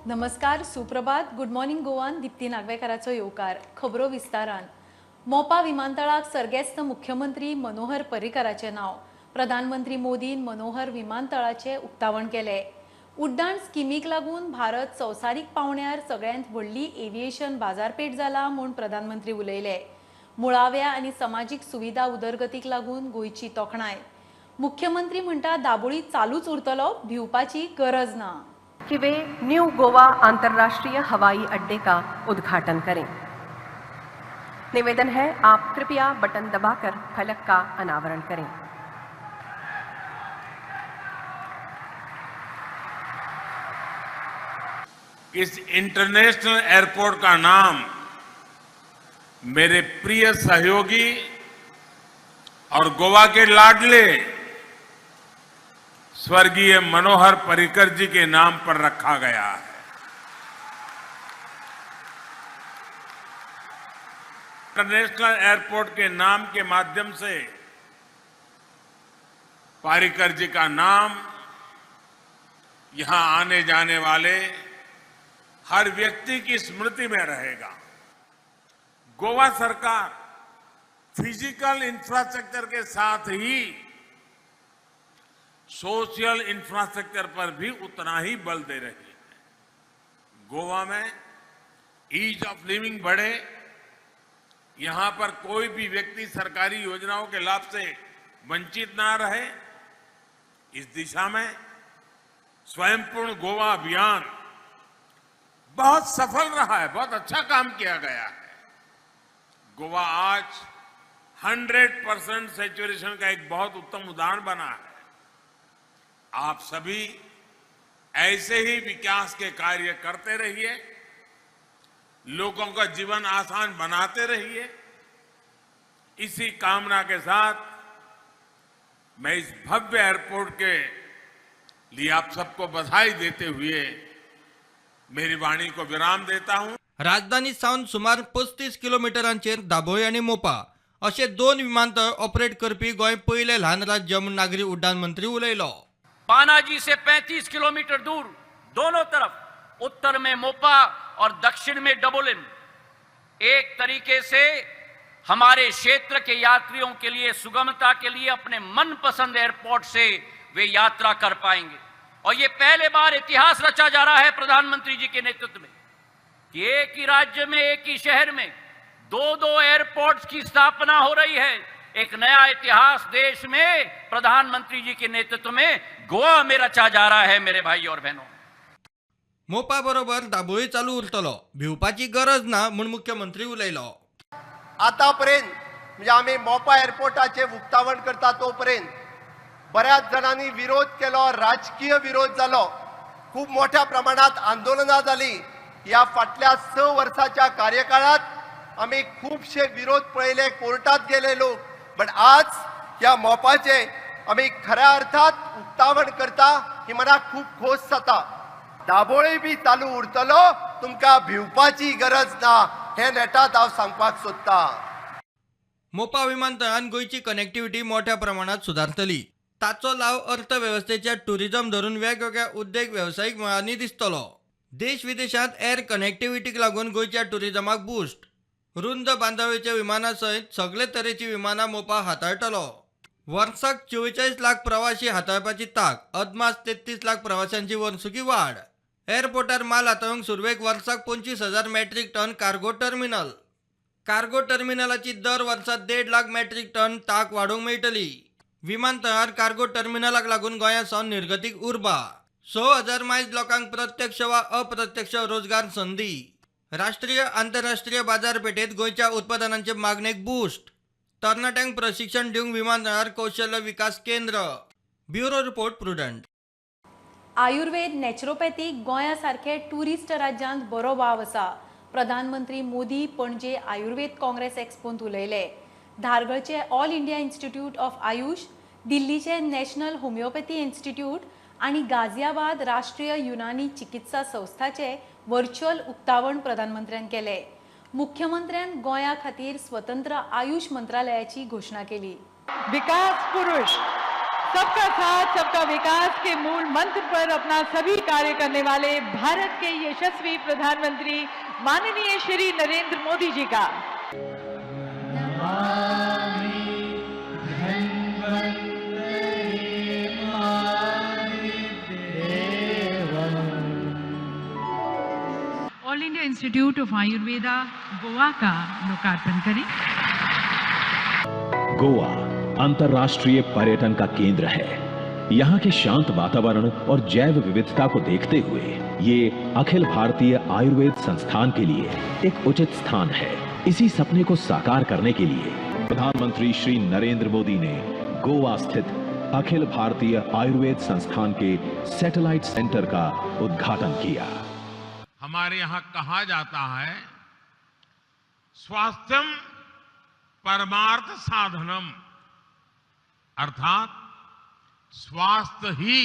नमस्कार, सुप्रभात, good morning गोवान दीप्ती नागवेकाराचो येवकार. खबरो विस्तारान. मोपा विमानतळाक सर्गेस्त मुख्यमंत्री मनोहर पर्रीकाराचें नांव. प्रधानमंत्री मोदीन मनोहर विमानतळाचें उक्तावण केलें. उड्डाण स्किमीक लागून भारत संवसारीक पावंड्यार सगळ्यांत व्हडली एव्हिएशन बाजारपेठ जाला म्हूण प्रधानमंत्री उलयले. मुळाव्या आनी समाजीक सुविधा उदरगतीक लागून गोंयची तोखणाय. मुख्यमंत्री म्हणटा, दाबोळी चालूच उरतलो, भिवपाची गरज ना. कि वे न्यू गोवा अंतर्राष्ट्रीय हवाई अड्डे का उद्घाटन करें. निवेदन है, आप कृपया बटन दबाकर फलक का अनावरण करें. इस इंटरनेशनल एयरपोर्ट का नाम मेरे प्रिय सहयोगी और गोवा के लाडले स्वर्गीय मनोहर पर्रिकर जी के नाम पर रखा गया है. इंटरनेशनल एयरपोर्ट के नाम के माध्यम से पर्रिकर जी का नाम यहां आने जाने वाले हर व्यक्ति की स्मृति में रहेगा. गोवा सरकार फिजिकल इंफ्रास्ट्रक्चर के साथ ही सोशल इंफ्रास्ट्रक्चर पर भी उतना ही बल दे रही है. गोवा में ईज ऑफ लिविंग बढ़े, यहां पर कोई भी व्यक्ति सरकारी योजनाओं के लाभ से वंचित ना रहे, इस दिशा में स्वयंपूर्ण गोवा अभियान बहुत सफल रहा है, बहुत अच्छा काम किया गया है. गोवा आज 100% सैचुरेशन का एक बहुत उत्तम उदाहरण बना है. आप सभी ऐसे ही विकास के कार्य करते रहिए, लोगों का जीवन आसान बनाते रहिए. इसी कामना के साथ मैं इस भव्य एयरपोर्ट के लिए आप सबको बधाई देते हुए मेरी वाणी को विराम देता हूं. राजधानी सावन सुमार 35 किलोमिटरांचेर दाबोळी आनी मोपा अशे दोन विमानतळ ऑपरेट करपी गोंय पयलें ल्हान राज्य म्हूण नागरी उड्डाण मंत्री उलयलो. पानाजी से 35 किलोमीटर दूर दोनों तरफ, उत्तर में मोपा और दक्षिण में डबोलिम, एक तरीके से हमारे क्षेत्र के यात्रियों के लिए सुगमता के लिए अपने मनपसंद एयरपोर्ट से वे यात्रा कर पाएंगे. और ये पहले बार इतिहास रचा जा रहा है प्रधानमंत्री जी के नेतृत्व में कि एक ही राज्य में, एक ही शहर में दो दो एयरपोर्ट्स की स्थापना हो रही है. एक नया इतिहास देश में प्रधानमंत्री जी के नेतृत्व में गोवा में रचा जा रहा है, मेरे भाई और बहनों. मोपा बरोबर दाबोळी चालू उरतलो, भिवपाची गरज ना म्हूण मुख्यमंत्री उलयलो. आतापर्यंत म्हणजे आमी मोपा एअरपोर्टाचें उक्तावण करता तोपर्यंत बऱ्याच जाणांनी विरोध केलो, राजकीय विरोध जालो, खूब मोठ्या प्रमाणात आंदोलनां जाली. ह्या फाटल्या 6 वर्साच्या कार्यकाळात आमी खुबशे विरोध पळयले, कोर्टात गेले लोक, बट आज ह्या मोपाचे आमी खऱ्या अर्थात उक्तावण करता ही मनाक खूब खोस जाता. दाबोळी बी चालू उरतलो, तुमकां भिवपाची गरज ना, हे नेटात हांव सांगपाक सोदतां. मोपा विमानतळान गोंयची कनेक्टिव्हिटी मोठ्या प्रमाणात सुदारतली. ताचो लाव अर्थवेवस्थेच्या टुरिझम धरून वेगवेगळ्या उद्देग वेवसायीक मळांनी दिसतलो. देश विदेशांत एअर कनेक्टिव्हिटीक लागून गोंयच्या टुरिझमाक बूस्ट. रुंद बांदावळीच्या विमाना सयत सगळे तरेची विमानां मोपा हाताळटलो. वर्साक 44 लाख प्रवासी हाताळपाची तांक, अदमास 33 लाख प्रवाशांची वर्सुकी वाड. एअरपोर्टार माल हाताळूंक सुरवेक वर्साक 25,000 metric ton cargo terminal. Cargo टर्मिनलाची दर वर्सा 1.5 लाख मेट्रीक टन तांक वाडोवंक मेळटली. विमानतळार कार्गो टर्मिनलाक लागून गोंया सावन निर्गतीक उर्बा. 6,000 मायज लोकांक प्रत्यक्ष वा अप्रत्यक्ष रोजगार संदी. राष्ट्रीय आंतरराष्ट्रीय बाजारपेठेत गोंयच्या उत्पादनांचे मागणेक बूस्ट. तरणाट्यांक प्रशिक्षण दिवंक विमानतळार कौशल्य विकास केंद्र. Bureau report, Prudent. Ayurveda, नॅचरोपॅथीक गोंया सारखे ट्युरिस्ट राज्यांत बरो वाव आसा. प्रधानमंत्री मोदी पणजे आयुर्वेद काँग्रेस एक्सपोंत उलयले. धारगळचे all India institute of Ayush, दिल्लीचे नॅशनल होमिओपॅथी इन्स्टिट्यूट आनी गाझियाबाद राष्ट्रीय युनानी चिकित्सा संस्थाचे व्हर्च्युअल उक्तावण प्रधानमंत्र्यान केले. मुख्यमंत्र्यान गोंया खातीर स्वतंत्र आयुष मंत्रालयाची घोशणा केली. विकास पुरुष सबका साथ सबका विकास के मूल मंत्र पर अपना सभी कार्य करने वाले भारत के यशस्वी प्रधानमंत्री माननीय श्री नरेंद्र मोदी जी का। All India Institute of Ayurveda Goa का लोकार्पण करें। गोवा अंतर्राष्ट्रीय पर्यटन का केंद्र है। यहाँ के शांत वातावरण और जैव विविधता को देखते हुए ये अखिल भारतीय आयुर्वेद संस्थान के लिए एक उचित स्थान है। इसी सपने को साकार करने के लिए प्रधानमंत्री श्री नरेंद्र मोदी ने गोवा स्थित अखिल भारतीय आयुर्वेद संस्थान के सैटेलाइट सेंटर का उद्घाटन किया। हमारे यहाँ कहा जाता है स्वास्थ्यम परमार्थ साधनम, अर्थात स्वास्थ्य ही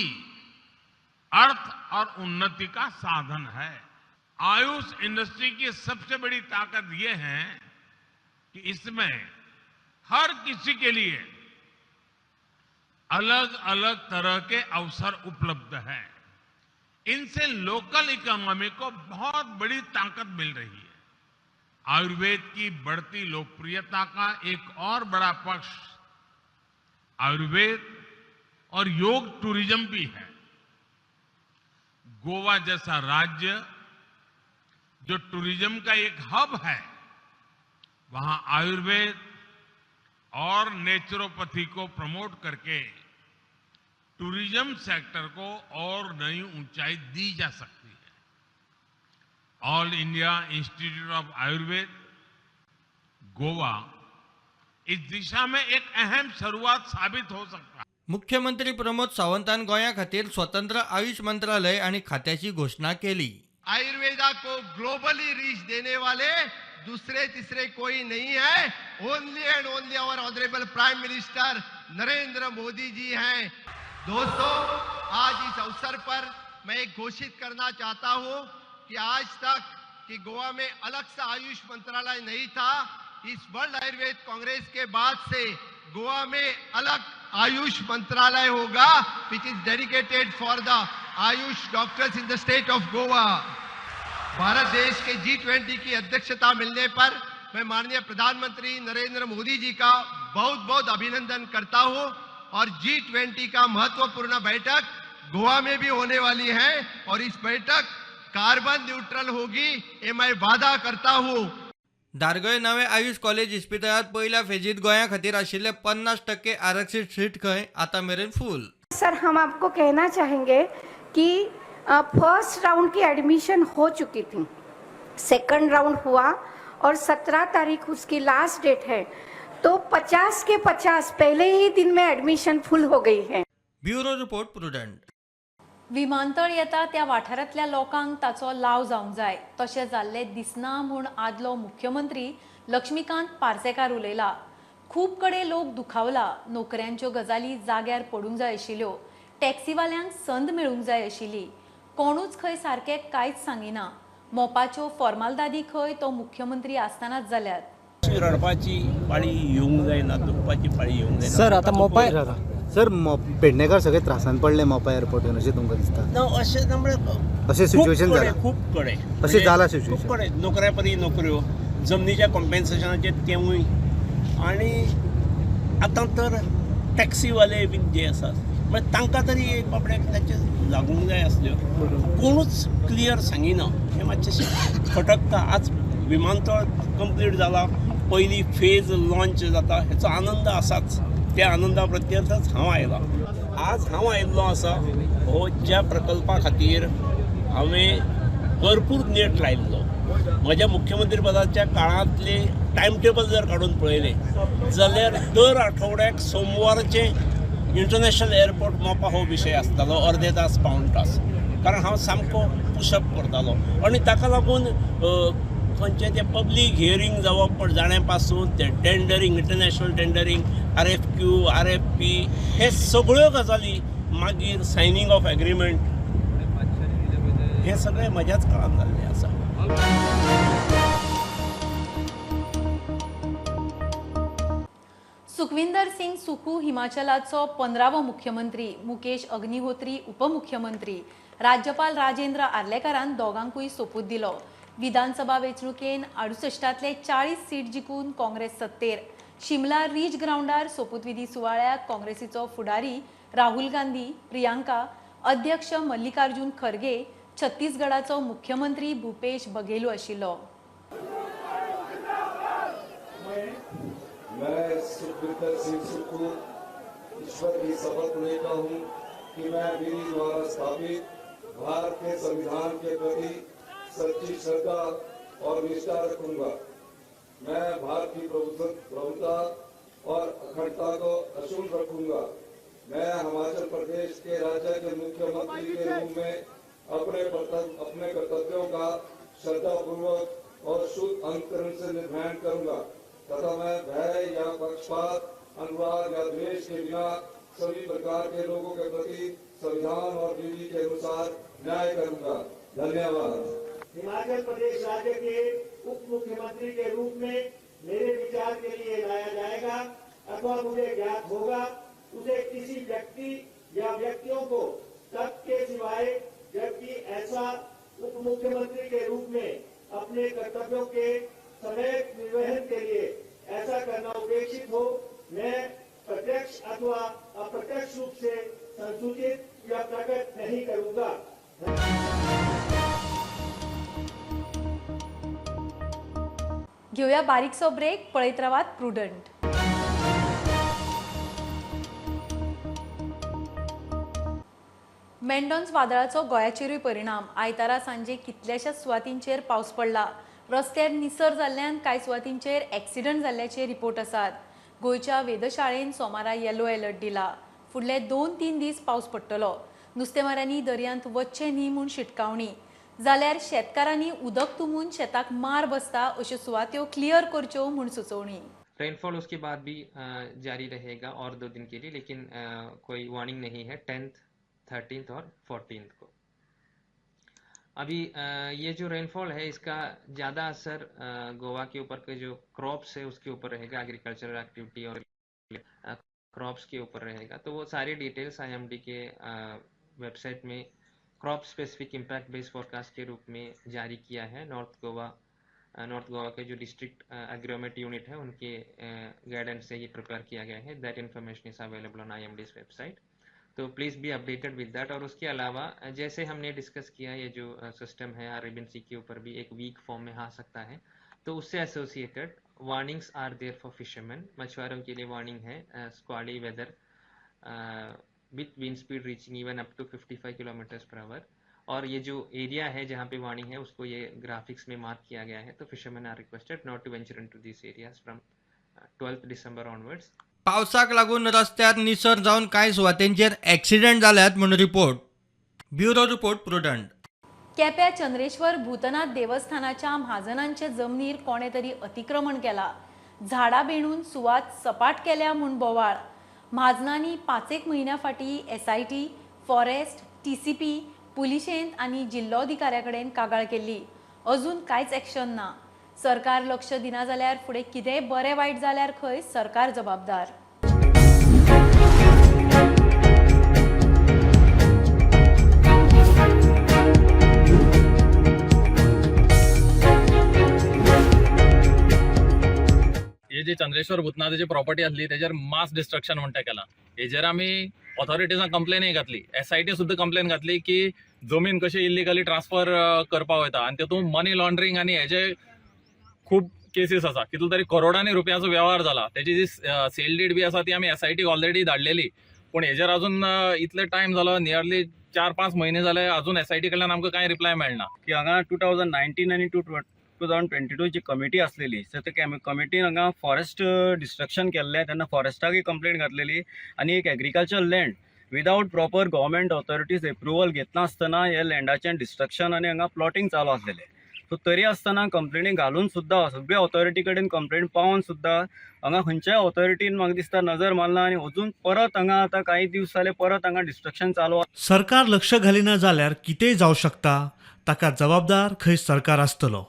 अर्थ और उन्नति का साधन है। आयुष इंडस्ट्री की सबसे बड़ी ताकत यह है कि इसमें हर किसी के लिए अलग अलग तरह के अवसर उपलब्ध हैं। इनसे लोकल इकोनॉमी को बहुत बड़ी ताकत मिल रही है। आयुर्वेद की बढ़ती लोकप्रियता का एक और बड़ा पक्ष आयुर्वेद और योग टूरिज्म भी है। गोवा जैसा राज्य जो टूरिज्म का एक हब है, वहां आयुर्वेद और नेचुरोपैथी को प्रमोट करके टूरिज्म सेक्टर को और नई ऊंचाई दी जा सकती है। All India Institute of Ayurveda Goa इस दिशा में एक अहम शुरुआत साबित हो सकता है। मुख्यमंत्री प्रमोद सावंतान गोंया खातीर स्वतंत्र आयुष मंत्रालय आणि खात्याची घोषणा केली। आयुर्वेदा को ग्लोबली रीच देने वाले दूसरे तीसरे कोई नहीं है, only and only our honourable prime minister Narendra Modi ji हैं। दोस्तों, आज इस अवसर पर मैं एक घोषित करना चाहता हूं कि आज तक कि गोवा में अलग से आयुष मंत्रालय नहीं था। इस वर्ल्ड आयुर्वेद कांग्रेस के बाद से गोवा में अलग आयुष मंत्रालय होगा, which is dedicated for the AYUSH doctors in the state of Goa. Bharat देश के G20 की अध्यक्षता मिलने पर मैं माननीय प्रधानमंत्री नरेंद्र मोदी जी का बहुत बहुत अभिनंदन करता हूं और G20 का महत्वपूर्ण बैठक गोवा में भी होने वाली है और इस बैठक कार्बन न्यूट्रल होगी, ये मैं वादा करता हूं। दारगय नवे आयुष कॉलेज इस्पितळांत पयल्या फेजीत गोंया खातीर आशिल्ले 50% आरक्षित सीट खंय आतां मेरेन फूल। सर, हम आपको कहना चाहेंगे कि फर्स्ट राउंड की एडमिशन हो चुकी थी, सेकंड राउंड हुआ और 17 तारीख उसकी लास्ट डेट है, तो 50 के 50 पहले ही दिन में एडमिशन फुल हो गई है। Bureau report, Prudent. विमानतळ येता त्या वाठारांतल्या लोकांक ताचो लाव जावंक जाय, तशें जाल्लें दिसना म्हूण आदलो मुख्यमंत्री लक्ष्मीकांत पार्सेकार उलयला। खूब कडेन लोक दुखावला, नोकऱ्यांच्यो गजाली जाग्यार पडूंक जाय आशिल्ल्यो, टॅक्सीवाल्यांक संद मेळूंक जाय आशिल्ली, कोणूच खंय सारकें कांयच सांगिना। मोपाच्यो फॉर्मालदादी खंय तो मुख्यमंत्री आसतनाच जाल्यात। रडपाची पाळी येवंक जायना, दुखपाची पाळी येवंक जायना। सर, आतां मोपा सर पेडणेकार सगळे त्रासान पडले मोपा एअरपोर्ट अशें तुमकां दिसता? ना, अशें ना, म्हळ्यार अशें सिच्युएशन जालां खूब कडेन, अशें जालां सिच्युएशन खूब कडेन, नोकऱ्या परी नोकऱ्यो, जमनीच्या कॉम्पेन्सेशनाचेर तेवूय, आनी आतां तर टॅक्सीवाले बीन जे आसात म्हळ्यार तांकां तरी एक बाबड्याक ताचेर लागूंक जाय आसल्यो, कोणूच क्लियर सांगिना, हें मातशें खटकता। आज विमानतळ कंप्लीट जाला, पयली फेज लॉन्च जाता, हेचो आनंद आसाच, त्या आनंदा प्रत्यर्थच हांव आयला। आज हांव आयिल्लो आसा हो ज्या प्रकल्पा खातीर हांवें भरपूर नेट लायिल्लो, म्हज्या मुख्यमंत्री पदाच्या काळांतले टायम टेबल जर काडून पळयलें जाल्यार दर आठवड्याक सोमवारचें इंटरनॅशनल एअरपोर्ट मोपा हो विशय आसतालो, अर्दे तास पावण तास, कारण हांव सामको पुशअप करतालो आनी ताका लागून खंयचें तें पब्लीक हियरींग जावप जाण्या पासून ते tendering, international tendering, RFQ, RFP, हे सगळ्यो गजाली, मागीर सायनींग ऑफ एग्रीमेंट, हे सगळें म्हज्याच काळान जाल्लें आसा। सुखविंदर सिंग सुखू हिमाचलाचो 15वो मुख्यमंत्री, मुकेश अग्निहोत्री उपमुख्यमंत्री. राज्यपाल राजेंद्र आर्लेकारान दोगांकूय सोपूत दिलो. विधानसभा वेंचणुकेन 68तले 40 सीट जिखून काँग्रेस सत्तेर. शिमला रीज ग्रावंडार सोपूतविधी सुवाळ्याक काँग्रेसीचो फुडारी राहुल गांधी, प्रियांका, अध्यक्ष मल्लिकार्जुन खरगे, छत्तीसगडाचो मुख्यमंत्री भूपेश बघेलू आशिल्लो. मैं सुखविंदर सिंह सुक्खू ईश्वर की शपथ लेता हूं कि मैं विधि द्वारा स्थापित भारत के संविधान के प्रति सच्ची श्रद्धा और निष्ठा रखूंगा. मैं भारत की प्रभुता और अखंडता को अक्षुण्ण रखूंगा. मैं हिमाचल प्रदेश के राज्य के मुख्यमंत्री के रूप में अपने कर्तव्यों का श्रद्धापूर्वक और शुद्ध अंतकरण से निर्वहन करूंगा तथा मैं भय या पक्षपात, अनुराग या द्वेष के बिना सभी प्रकार के लोगों के प्रति संविधान और विधि के अनुसार न्याय करूंगा. धन्यवाद. हिमाचल प्रदेश राज्य के उप मुख्यमंत्री के रूप में मेरे विचार के लिए लाया जाएगा अथवा मुझे ज्ञात होगा उसे किसी व्यक्ति या व्यक्तियों को तब के सिवाय जबकि ऐसा उप मुख्यमंत्री के रूप में अपने कर्तव्यों के समय निर्वहन के लिए ऐसा करना उपेक्षित हो, मैं प्रत्यक्ष अथवा अप्रत्यक्ष रूप से संसूचित या प्रकट नहीं करूंगा. घेऊया बारीकसो ब्रेक. पळयत रावात प्रुडंट. मेंडॉन्स वादळाचो गोंयाचेरूय परिणाम. आयतारा सांजे कितल्याशाच सुवातींचेर पावस पडला. रस्त्यार निसर जाल्ल्यान कांय सुवातींचेर एक्सिडंट जाल्ल्याचे रिपोर्ट आसात. गोंयच्या वेधशाळेन सोमारा येलो अलर्ट दिला. फुडले 2-3 दीस पावस पडटलो. नुस्तेमाऱ्यांनी दर्यांत वचचें न्ही म्हूण शिटकावणी. जाल्यार शेतकारांनी उदक तुंबून शेताक मार बसता अश्यो सुवात्यो क्लियर करच्यो म्हूण सुचोवणी. रेनफॉल उसके बाद भी जारी रहेगा और 2 दिन के लिए, लेकिन कोई वार्निंग नहीं है 10th, 13th और 14th को. अभी ये जो रेनफॉल है इसका ज़्यादा असर गोवा के ऊपर के जो क्रॉप्स है उसके ऊपर रहेगा, एग्रीकल्चरल एक्टिविटी और क्रॉप्स के ऊपर रहेगा. तो वो सारी डिटेल्स IMD के वेबसाइट में crop specific impact based forecast के रूप में जारी किया है. नॉर्थ गोवा के जो डिस्ट्रिक्ट एग्रोमेट यूनिट है उनके गाइडेंस से ये प्रिपेयर किया गया है. That information is available on IMD's website. तो please be updated with that. और उसके अलावा जैसे हमने डिस्कस किया ये जो सिस्टम है अरेबियन सी के ऊपर भी एक वीक फॉर्म में आ सकता है, तो उससे associated warnings are there for fisherman. मछुआरों के लिए वार्निंग है squally weather with wind speed reaching even up to 55 kilometres per hour. और ये जो एरिया है जहाँ पे वार्निंग है उसको ये ग्राफिक्स में मार्क किया गया है. तो fisherman are requested not to venture into this areas from 12 December onwards. पावसाक लागून रस्त्यार निसर जावन कांय सुवातेंचेर एक्सिडंट जाल्यात म्हूण रिपोर्ट. Bureau report, Prudent. केप्यां चंद्रेश्वर भूतनाथ देवस्थानाच्या म्हाजनांचे जमनीर कोणे तरी अतिक्रमण केला. झाडां बेणून सुवात सपाट केल्या म्हूण बोवाळ. म्हाजनांनी 5-1 म्हयन्या फाटीं SIT, forest, TCP, पुलिशेंत आनी जिल्लोधिकाऱ्या कडेन कागाळ केल्ली. अजून कांयच एक्शन ना. सरकार लक्ष दिना जाल्यार फुडें कितेंय बरें वायट जाल्यार खंय सरकार जबाबदार. हे जे चंद्रेश्वर भूतनाथाची प्रॉपर्टी आसली तेजेर मास डिस्ट्रक्शन म्हणटा केलां. हेजेर आमी ऑथॉरिटीजांक कंप्लेनय घातली, SIT सुद्दां कंप्लेन घातली की जमीन कशी इल्लिगली ट्रान्सफर करपाक वयता आनी तेतून मनी लॉन्ड्रींग आनी हेजे खूब केसीस आसा. कितलो तरी करोडांनी रुपयांचो वेव्हार जाला. तेजी जी सेल did बी आसा ती आमी SIT already धाडलेली, पूण हेजेर अजून इतले टायम जालो, नियरली 4-5 म्हयने जाले, अजून SIT कडल्यान आमकां कांय रिप्लाय मेळना. की हांगा 2019 आनी 2022 जी कमिटी आसलेली सो त्या कमिटीन हांगा फॉरेस्ट डिस्ट्रक्शन केल्लें तेन्ना फॉरेस्टाकय कंप्लेन घातलेली आनी एक agriculture land without proper government authorities approval घेतनासतना हे लँडाचें डिस्ट्रक्शन आनी हांगा प्लॉटींग चालू आसलेलें. सो तरी आसतना कंप्लेनी घालून सुद्दां सगळे ऑथॉरिटी कडेन कंप्लेन पावोन सुद्दां हांगा खंयच्याय ऑथॉरिटीन म्हाका दिसता नजर मारला आनी अजून परत हांगा आतां कांय दीस जाले परत हांगा डिस्ट्रक्शन चालू आसा. सरकार लक्ष घालिना जाल्यार कितेंय जावं शकता, ताका जबाबदार खंय सरकार आसतलो.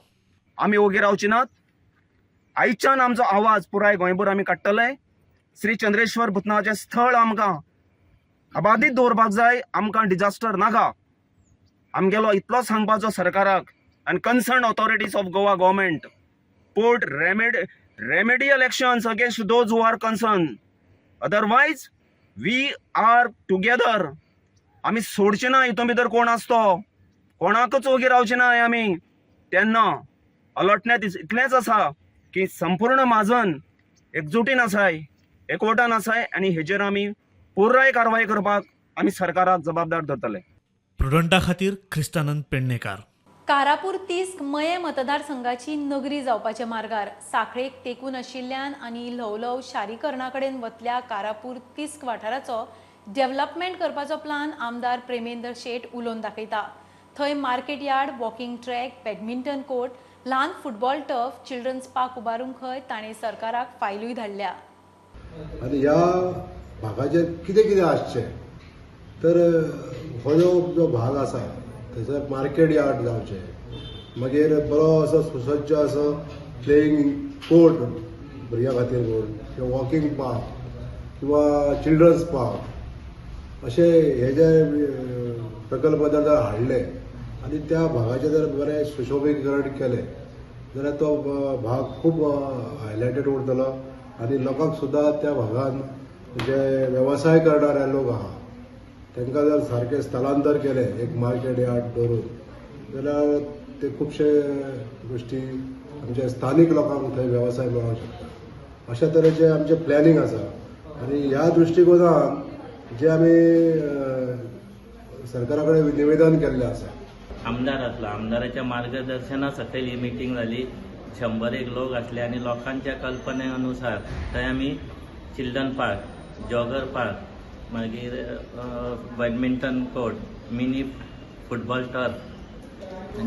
आमी ओगी रावची नात. आयच्यान आमचो आवाज पुराय गोंयभर आमी काडटले. श्री चंद्रेश्वर भूतनाथाचें स्थळ आमकां अबादीत दवरपाक जाय. आमकां डिजास्टर नाका. आमगेलो इतलोच सांगपाचो सरकाराक आनी concern authorities of Goa government, put remedial actions against those who are concern, otherwise we are together. आमी सोडचे ना हितून भितर कोण आसतो, कोणाकच ओगी रावचे ना आमी. तेन्ना अलटण्यात इतलेंच आसा की संपूर्ण म्हाजन एकजुटीन आसाय, एकवटान आसाय आनी हेजेर आमी पुराय कारवाय करपाक आमी सरकाराक जबाबदार धरतले. प्रुडंटा खातीर ख्रिस्तानंद पेडणेकार. कारापूर तिस्क मये मतदारसंघाची नगरी जावपाच्या मार्गार. साखळेक तेकून आशिल्ल्यान आनी ल्हव ल्हव शारीकरणा कडेन वतल्या कारापूर तिस्क वाठाराचो डेव्हलपमेंट करपाचो प्लान आमदार प्रेमेंद्र शेट उलोवन दाखयता. थंय market yard, walking track, badminton court, ल्हान फुटबॉल टर्फ, चिल्ड्रन्स पार्क उबारूंक खंय ताणें सरकाराक फायलूय धाडल्या. आनी ह्या भागाचेर कितें कितें आसचें तर हो जो भाग आसा थंयसर मार्केट यार्ड जावचें, मागीर बरो असो सुसज्ज असो प्लेईंग कोर्ट भुरग्यां खातीर म्हूण, किंवा वॉकिंग पार्क किंवा चिल्ड्रन्स पार्क अशे हे जे प्रकल्प जर हाडले आनी त्या भागाचें जर बरें सुशोभीकरण केलें जाल्यार तो भाग खूब हायलायटेड उरतलो आनी लोकांक सुद्दां त्या भागान जे वेवसाय करणारे लोक आहा तांकां जर सारकें स्थलांतर केलें एक मार्केट यार्ड दवरून जाल्यार ते खुबशे गोश्टी आमच्या स्थानीक लोकांक थंय वेवसाय मेळोंक शकता. अशा तरेचें आमचें प्लॅनिंग आसा आनी ह्या दृश्टिकोनान जे आमी सरकारा कडेन निवेदन केल्लें आसा. आमदार आसलो, आमदाराच्या मार्गदर्शना सकयल ही मिटींग जाली. 100 लोक आसले आनी लोकांच्या कल्पने अनुसार थंय आमी चिल्ड्रन पार्क, जॉगर पार्क, मागीर badminton court, mini football turf,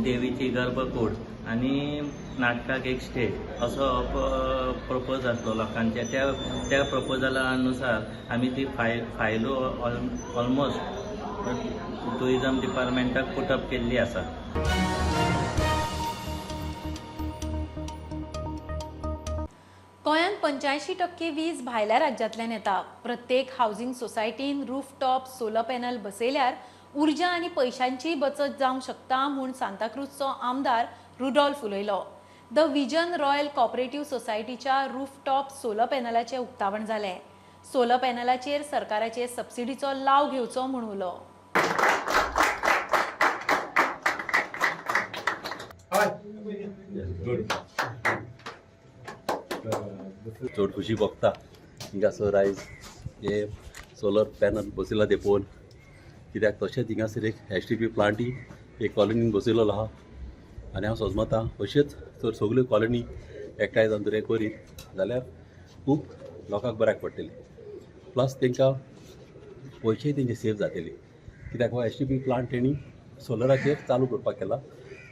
देवीची गर्भकूड आनी नाटकाक एक स्टेज असो प्रपोज आसलो लोकांच्या. त्या प्रपोजला अनुसार आमी ती फायलो ऑलमोस्ट टुरिजम डिपार्टमेंटाक पुटअप केल्ली आसा. गोंयांत 85% वीज भायल्या राज्यांतल्यान येता. प्रत्येक हावजिंग सोसायटीन रूफटॉप सोलर पॅनल बसयल्यार उर्जा आनी पयशांची बचत जावंक शकता म्हूण सांताक्रूजचो आमदार रुडॉल्फ उलयलो. The vision royal cooperative सोसायटीच्या रूफटॉप सोलर पॅनलाचें उक्तावण जालें. सोलर पॅनलाचेर सरकाराचे सबसिडीचो लाव घेवचो म्हूण उलो. चड खुशी भोगता हिंगासर आयज हे सोलर पॅनल बसयला ते पळोवन, कित्याक तशेंच हिंगासर एक एसटीपी प्लांटूय एक कॉलनीन बसयलेलो आहा आनी हांव सोजमता अशेंच जर सगल्यो कॉलनी एकठांय जावन तर करीत जाल्यार खूब लोकांक बऱ्याक पडटलें, प्लस तांकां पयशेय तेंचे सेव जातले, कित्याक हो एसटीपी प्लांट तेणी सोलराचेर चालू करपाक केला.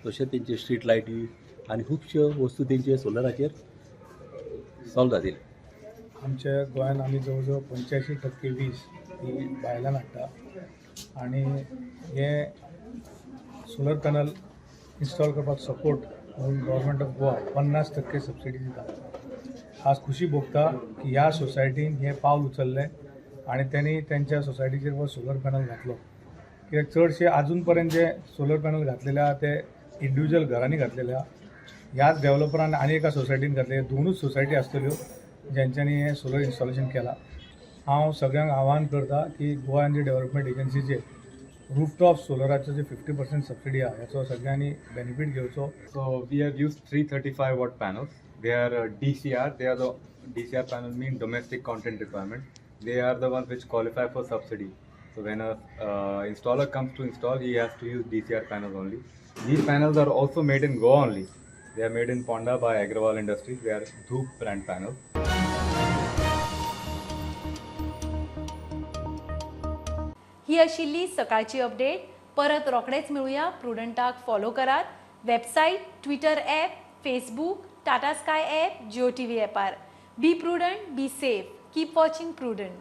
तशेंच तेंचे स्ट्रीट लायटी आनी खुबश्यो वस्तू तेंचे सोलराचेर सॉल्व जातले. आमच्या गोंयांत आमी जवळ जवळ 85% वीज ही भायल्यान हाडटा आनी हे सोलर पॅनल इन्स्टॉल करपाक सपोर्ट म्हणून गव्हर्मेंट ऑफ गोवा 50% सबसिडी दिता. आज खुशी भोगता की ह्या सोसायटीन हें पावल उचललें आनी तेणी तेंच्या सोसायटीचेर हो सोलर पॅनल घातलो. कित्याक चडशे आजून पर्यंत जे सोलर पॅनल घातलेले आहा ते इंडिविज्युअल घरांनी घातलेले आहा. ह्याच डेव्हलपरान आनी एका सोसायटीन घातले, दोनूच सोसायटी आसतल्यो ज्यांच्यांनी हें सोलर इन्स्टॉलेशन केलां. हांव सगळ्यांक आवाहन करता की गोवा एनर्जी डेव्हलपमेंट एजन्सीचे रूफटॉप सोलराचो जे 50% सबसिडी आहा हेचो सगळ्यांनी बेनिफीट घेवचो. So we have used 335 watt panels. They are DCR. They are the DCR panel mean domestic content requirement. They are the ones which qualify for subsidy. So when a installer comes to install, he has to use DCR panels only. These panels are also made in Goa only. They are made in Ponda by Agrawal Industries. They are Dhoop brand panels. ही आशिल्ली सकाळची update. परत रोखडेच मेळुया. प्रुडंटाक follow करात website, Twitter app, Facebook, Tata Sky app, Jio TV ॲपार. Be prudent, be safe, keep watching Prudent.